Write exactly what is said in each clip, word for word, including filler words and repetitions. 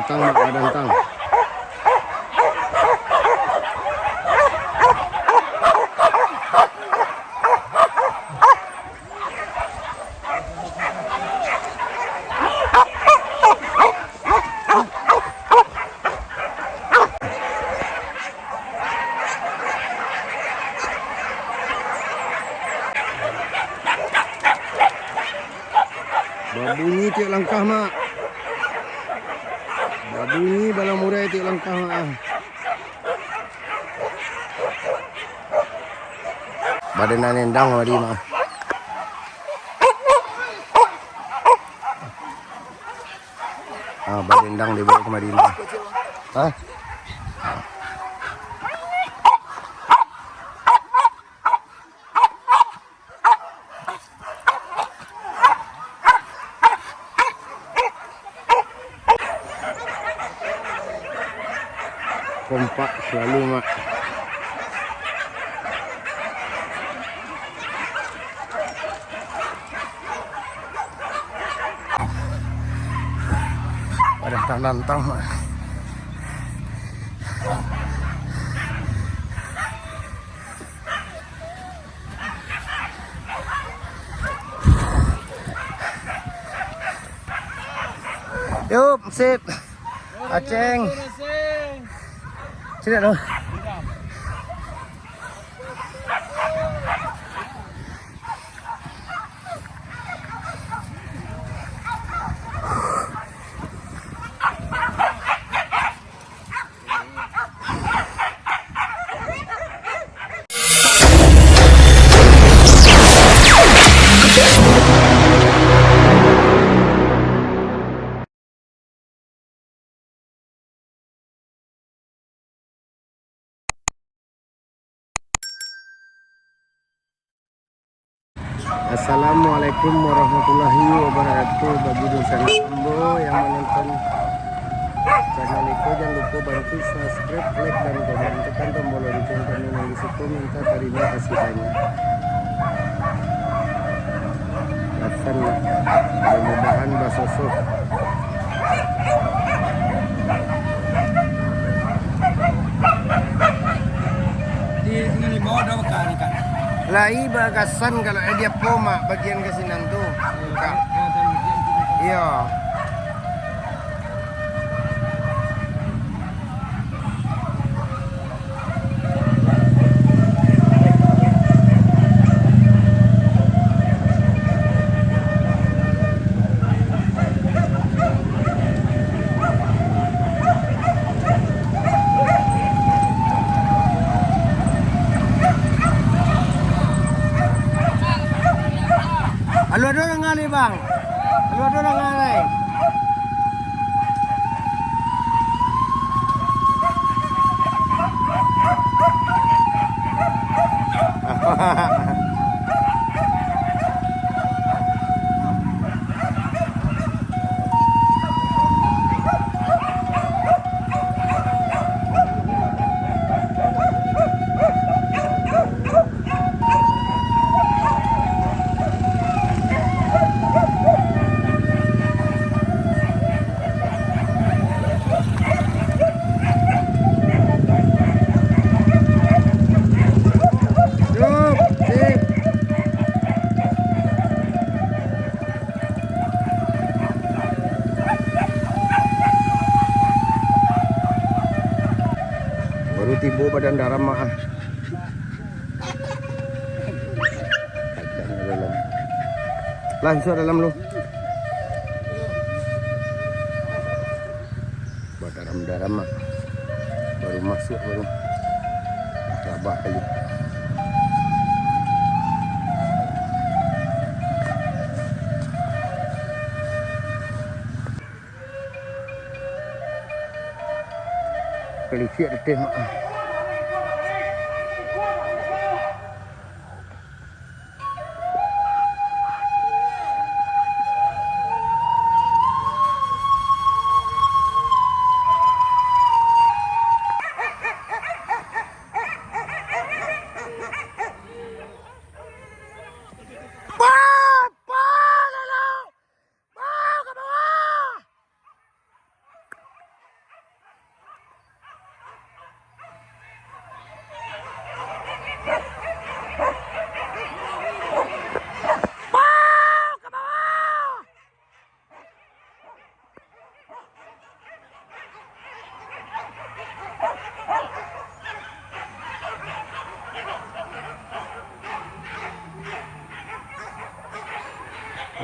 Tang, Mak, badan tang. Babunyi tiok langkah, Mak. Babunyi balang murai tiok langkah, Mak. Badendang-dendang tadi, Mak. Ah, badendang dibawa kamari, Mak. Hah? Kompak selalu, Mak. Pada tantang, Mak. Yup, sip. Aceng. Sini, noh. Assalamualaikum warahmatullahi wabarakatuh. Bagi dunsanak ambo yang manonton channel iko, jan lupo bantu subscribe, like, dan komen. Tekan tombol lonceng kami nan di siko, minta tarimo kasih banyak. Gasan, mudah-mudahan basosoh. Di, di bawah dah bakar, kan? Lai bagasan kalau, eh, dia po, Mak, bagian ka sinan tu. Buka. Iyo. Alun ado danga lai, Bang. Alun ado danga lai. Baru tibo Badan Daram, ah. Lah, masuak dalam lu. Badaram-daram, ah. Baru masuak, baru. Rabah kali. Kalisiak teteh, Mak. Bau ka bawah!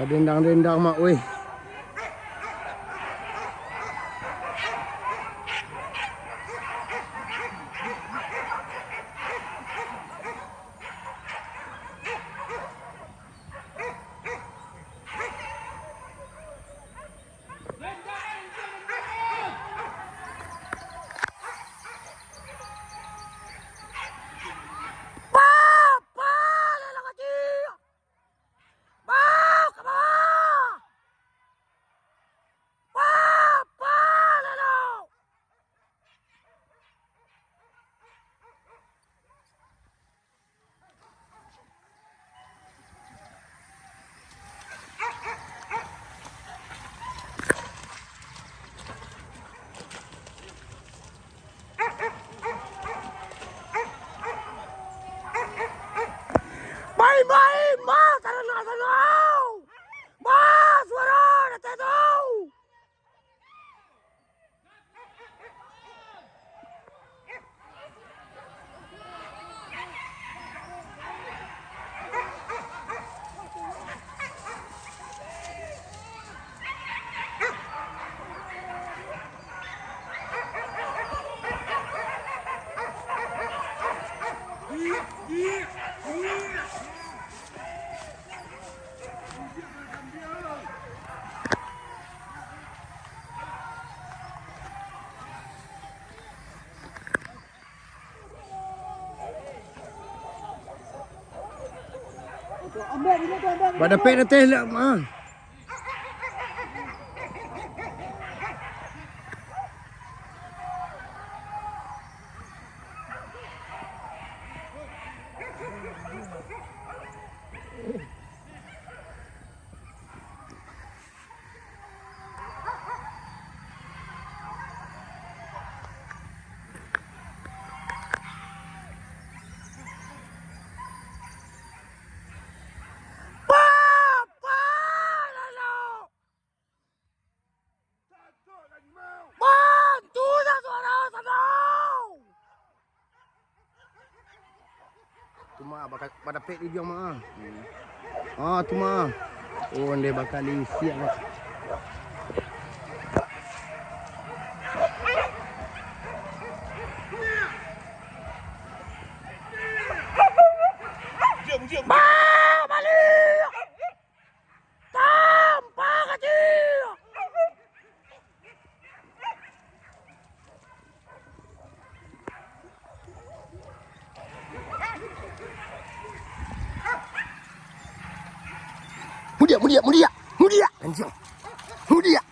Dendang-dendang, Mak, weh. Main-main, ma, karano sanau. Ma, suaro datang tu. Ba dapek di ateh lah, ah. Bantu dah suara sanau. Tu mah, baka-, badapek di ujuang mah. Ah, tu mah. Oh, ondeh bakali siap mah. Bah, baliak! Tampah kacil! Mudiak, mudiak, mudiak, mudiak, anjing. Mudiak.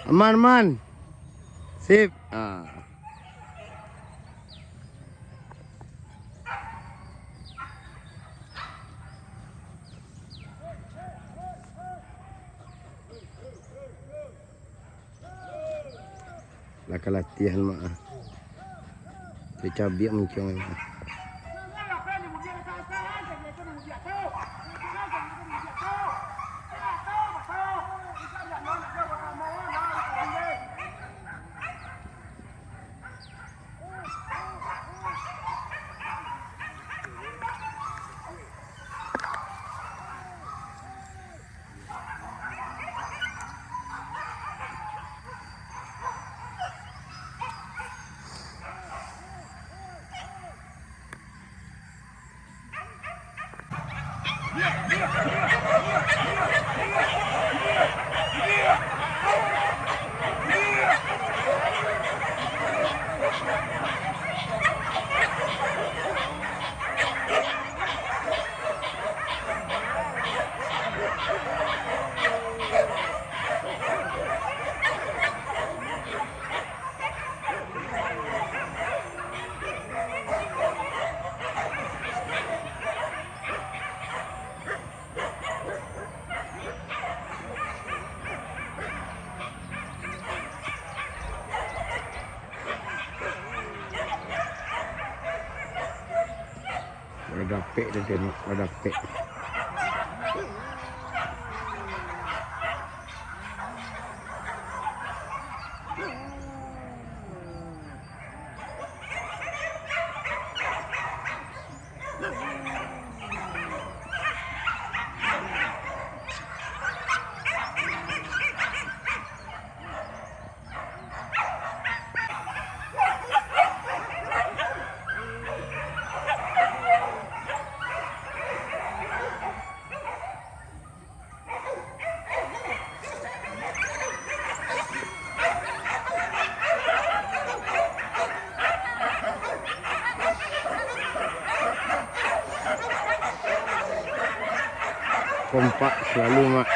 Aman, aman. Sip. Ah. Lah ka latihan, Mak, ah. Cabiak muncuang, Mak, ah. Lah dapek tu, tengok, lah dapek. Kompak selalu, Mak.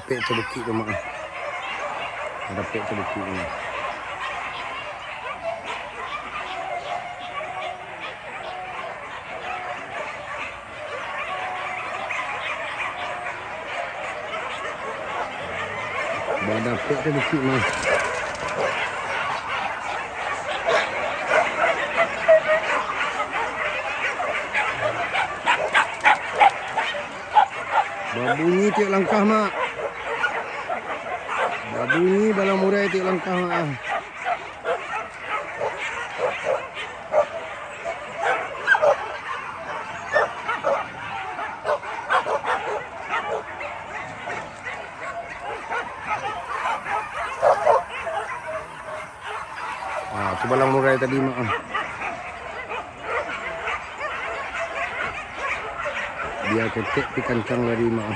Dapek tu bukik tu, Mak. Dapek tu bukik tu. Badapek tu bukik, mah. Babunyi tiok langkah, Mak. Babunyi balang murai tiok langkah, Mak. Ah, tu balang murai tadi, Mak. Bia ketek pi kancang lari, Mak.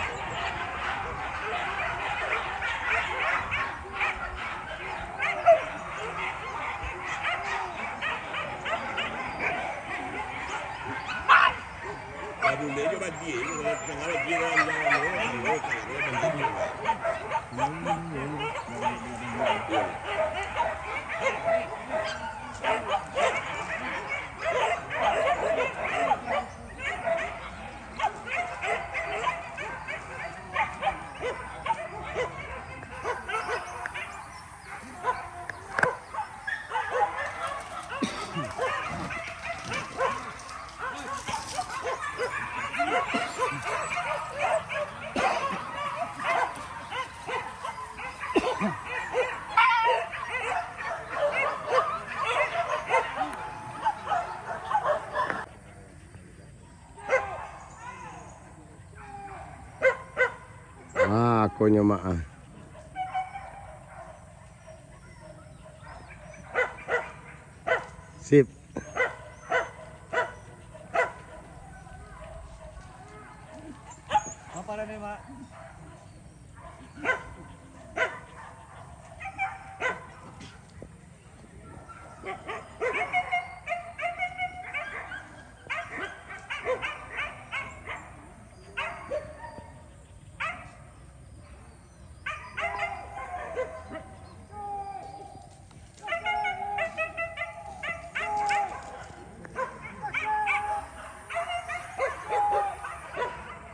Ah, konyo, Mak, ah. Sip. Apa dah ni, Mak?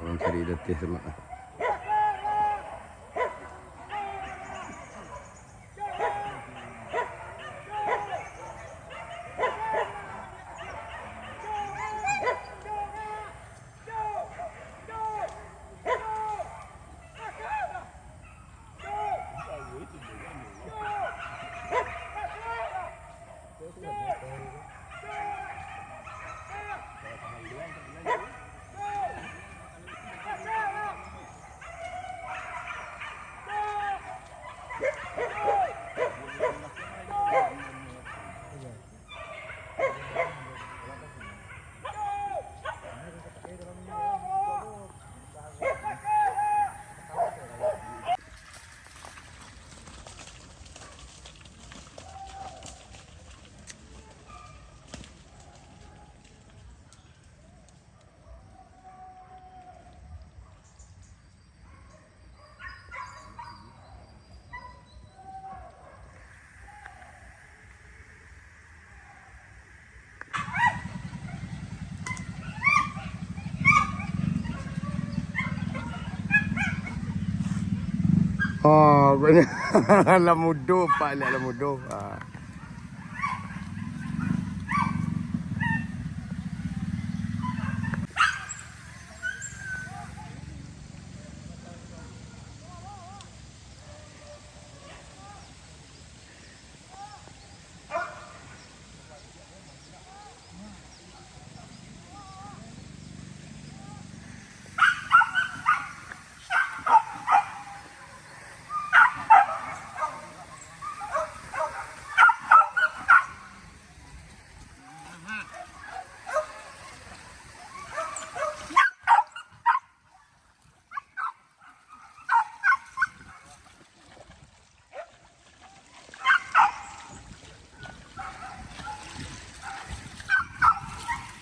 Urang cari dateh semak. Oh, agaknyo lah mudo, Pak, lah mudo. Ah.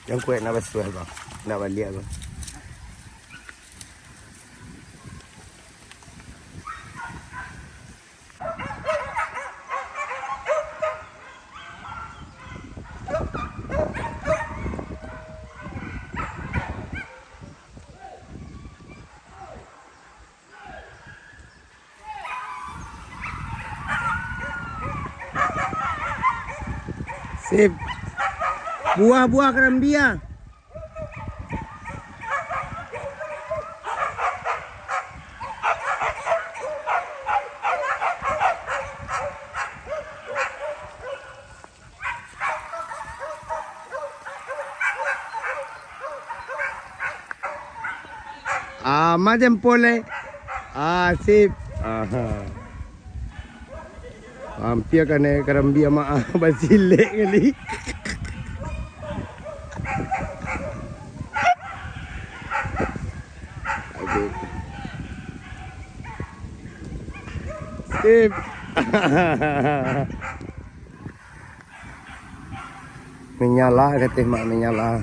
Jan kuaik nak basuah, Bang. Nak baliak, Bang. Sip. Buah-buah karambia. Ah, ma jempol, eh. Ah, sip. Aha. Ampia kanai karambia mak ah, basilek kali. Aduh. Sip. Manyalah, kateh mak, manyalah.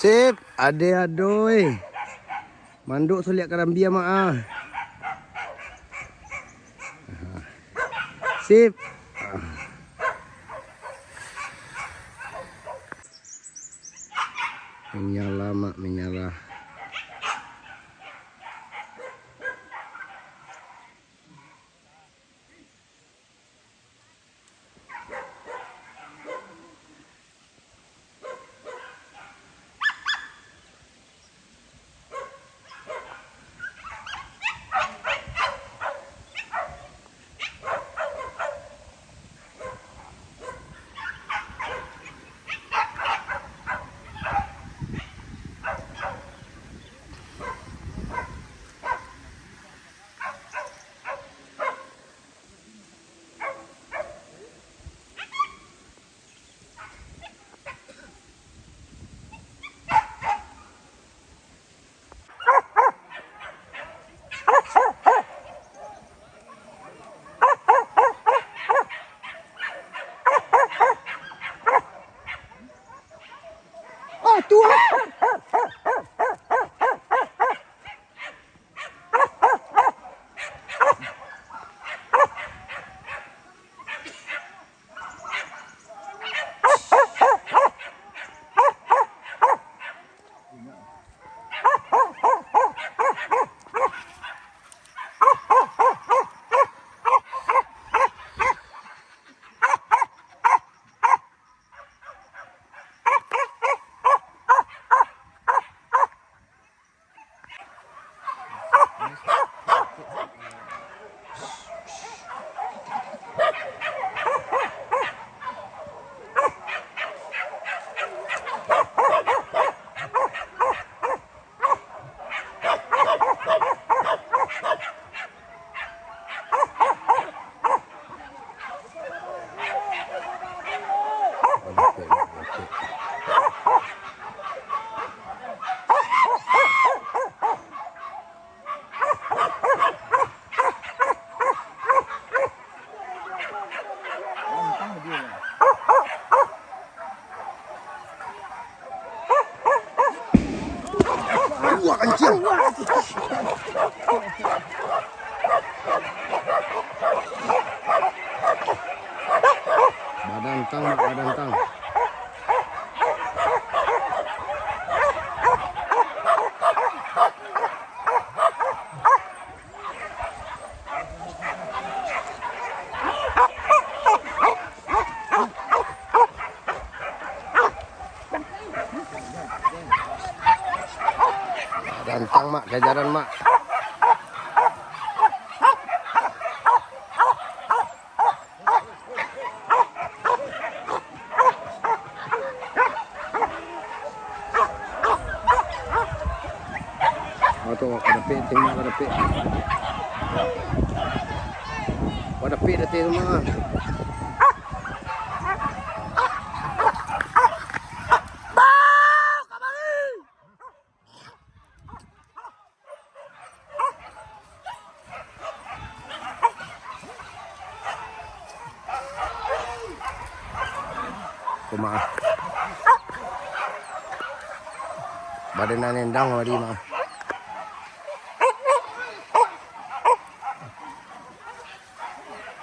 Sip, ade ado, eh. Manduk suliak karambia mak ah. Sip. Manyalah mak, manyalah. Anjing. Badantang, Mak, badantang. Rantang, Mak, kajaran, Mak. Oh, tu, wadapik, tengok wadapik. Wadapik dah tengok, Mak. Kumaha? Badan nan endang tadi mah.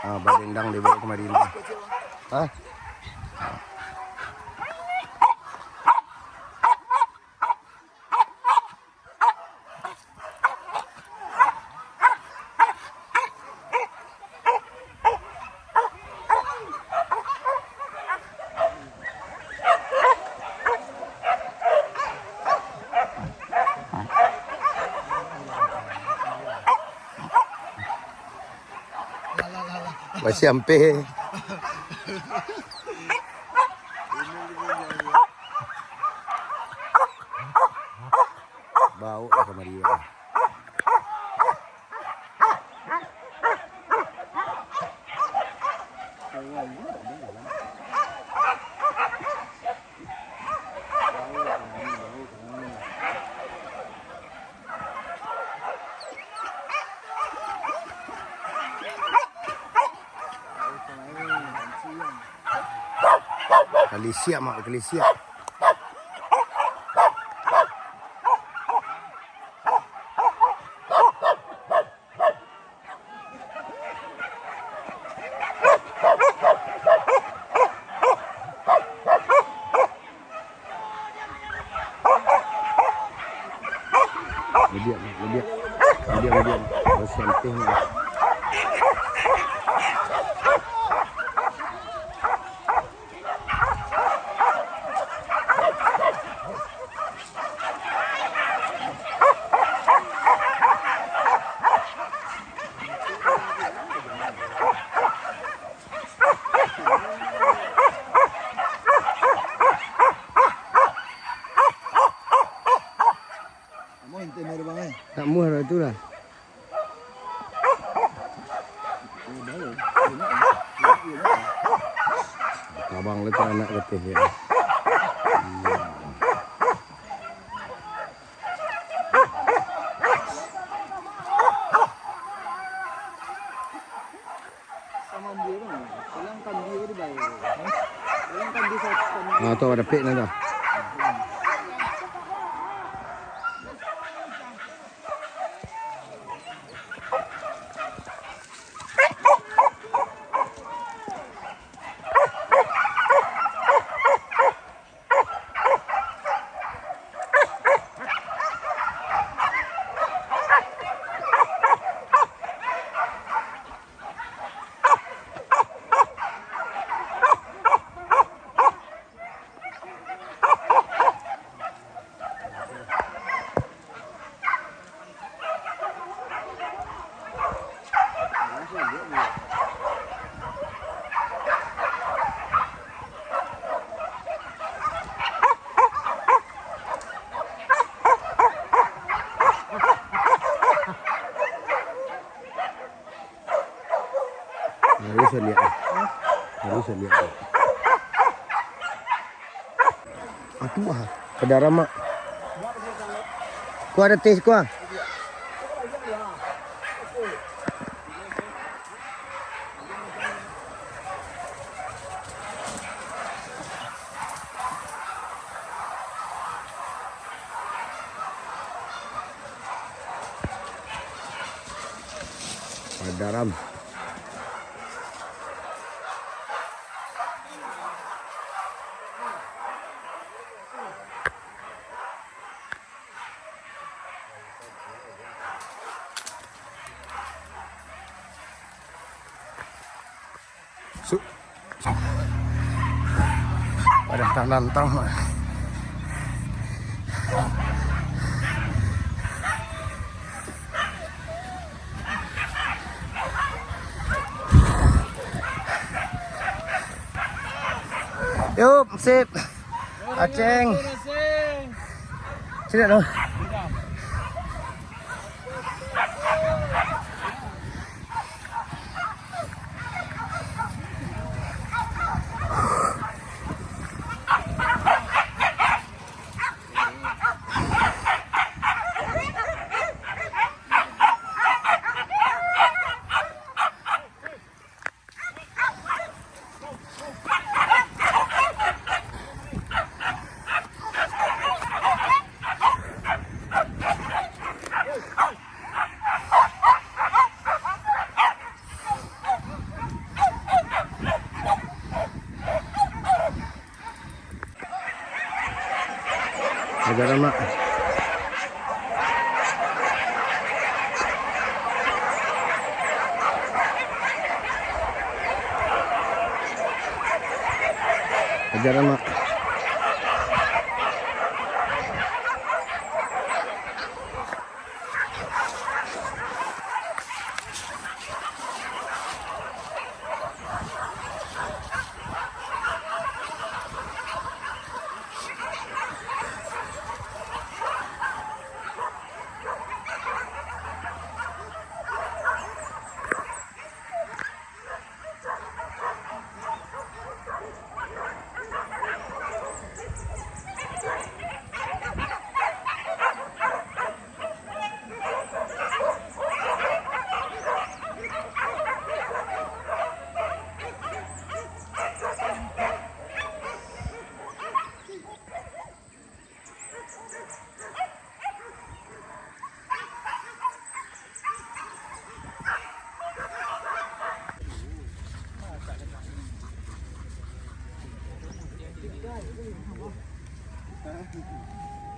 Ah, badan endang dibawa kamari mah. Hah? Masih ampeh. Bau lah kamari, Pak. Kalisiak, Mak, kalisiak. Lebiak, lebiak. Lebiak, lebiak. Masih ampeh ni. Nak muah tu lah. Abang letak anak getih ya. Ah, tu ada pik na tu. Harus lihat. Harus lihat. Aku ah, pedara mak. Ku ada tes ku ah. Padaram. Su-, Padang Tantang. Yup, sip. Aceng. Sini dong. Ajaran, Mak. Ajaran, Mak.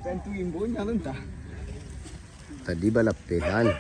Tentu imbaunya tu entah. Tadi balapehan.